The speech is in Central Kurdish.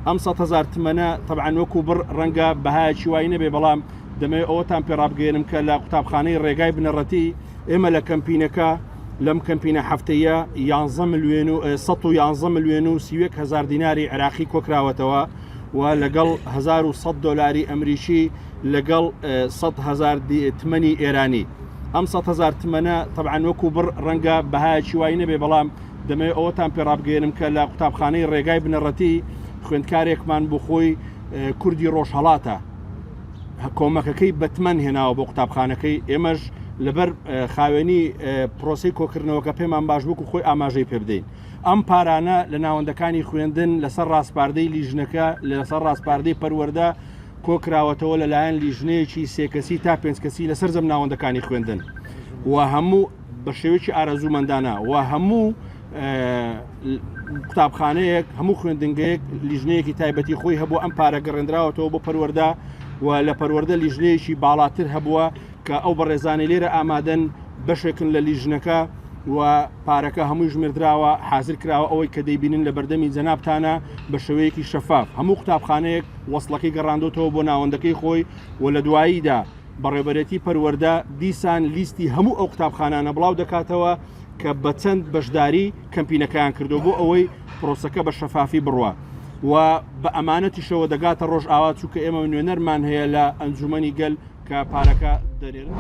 ئەم 100 هەزار تمەنە تەبعەن وەکو بڕ ڕەنگە بەهایەکی وای نەبێ، بەڵام دەمەوێت ئەوەتان پێ ڕابگەیەنم کە لە قوتابخانەی ڕێگای بنەڕەتی ئێمە لە کەمپینەکە لەم کەمپینە هەفتەیە 11 ملیۆن و 111 ملیۆن و 31 هەزار دیناری عێراقی کۆکراوەتەوە و لەگەڵ 1100 دۆلاری ئەمریکی لەگەڵ 100 هەزار تمەنی ئێرانی. ئەم 100 هەزار تمەنە تەبعەن وەکو بڕ ڕەنگە بەهایەکی وای نەبێ، بەڵام دەمەوێت ئەوەتان پێ ڕابگەیەنم کە لە قوتابخانەی ڕێگای بنەڕەتی خوێندکارێکمان بۆ خۆی کوردی ڕۆژهەڵاتە کۆمەکەکەی بەتمەن هێناوە بۆ قوتابخانەکەی ئێمەش لەبەر خاوێنی پرۆسی کۆکردنەوەکە پێمان باش وەکو خۆی ئاماژەی پێ بدەین. ئەم پارانە لە ناوەندەکانی خوێندن لەسەر ڕاسپاردەی لیژنەکە لەسەر ڕاسپاردەی پەروەردە کۆکراوەتەوە لەلایەن لیژنەیەکی سێ کەسی تا پێنج کەسی لە سەرجەم ناوەندەکانی خوێندن و هەموو بە شێوەیەکی ئارەزوومەندانە و هەموو قوتابخانەیەک هەموو خوێندنگەیەک لیژنەیەکی تایبەتی خۆی هەبوو ئەم پارە گەڕێنراوەتەوە بۆ پەروەردە و لە پەروەردە لیژنەیەکی باڵاتر هەبووە کە ئەو بەڕێزانەی لێرە ئامادەن بەشێکن لە لیژنەکە و پارەکە هەمووی ژمێردراوە حازر کراوە ئەوەی کە دەیبینن لە بەردەمی جەنابتانە بە شێوەیەکی شەفاف هەموو قوتابخانەیەک وەسڵەکەی گەڕاندۆتەوە بۆ ناوەندەکەی خۆی و لە دواییدا بەڕێوبەرێتی پەروەردە دیسان لیستی هەموو ئەو قوتابخانانە بڵاو دەکاتەوە کە بە چەند بەشداری کەمپینەکەیان کردو بۆ ئەوەی پرۆسەکە بە شەفافی بڕوا و بە ئەمانەتیشەوە دەگاتە ڕۆژئاوا چونکە ئێمە نوێنەرمان هەیە لە ئەنجومەنی گەل کە پارەکە دەنێرن.